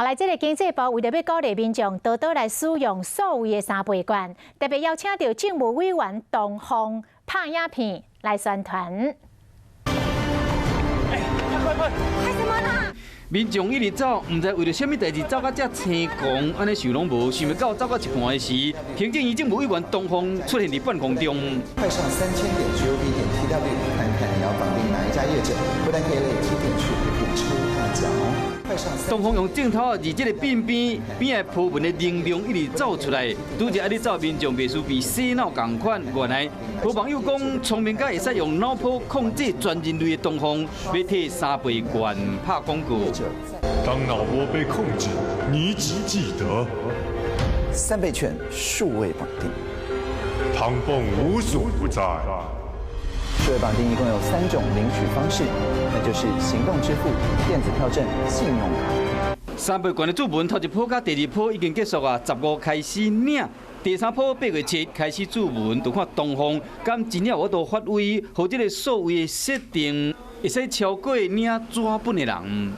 後來，這个經濟部為著欲鼓勵民眾多多來使用數位的三倍券，特別邀請著政務委員唐鳳拍影片來宣傳。快快快！快什麼啦？民眾一直走，毋知為著啥物代誌走甲遮青狂，按呢想攏無，想袂到走到一半的時，行政院政務委員唐鳳出現佇半空中。快上3000.gov.tw，看看你要綁定哪一家業者，不但可以累積點數，也可以抽大獎哦。快上唐鳳用鏡頭佇這个邊邊邊仔波紋的能量一直走出來，拄才按呢走，民眾袂輸被洗腦仝款。原來好朋友講，聰明甲會使用腦波控制全人類的唐鳳，欲替三倍券拍廣告。當腦波被控制，你只記得三倍券數位綁定，唐鳳無所不在。數位綁定一共有三種領取方式，那就是行動支付、電子票證、信用卡。三倍券的注文頭一波佮第二波已經結束啊，15開始領，第三波8月7開始注文，就看唐鳳敢真正有法度發威，予這个數位的設定會使超過領紙本的人。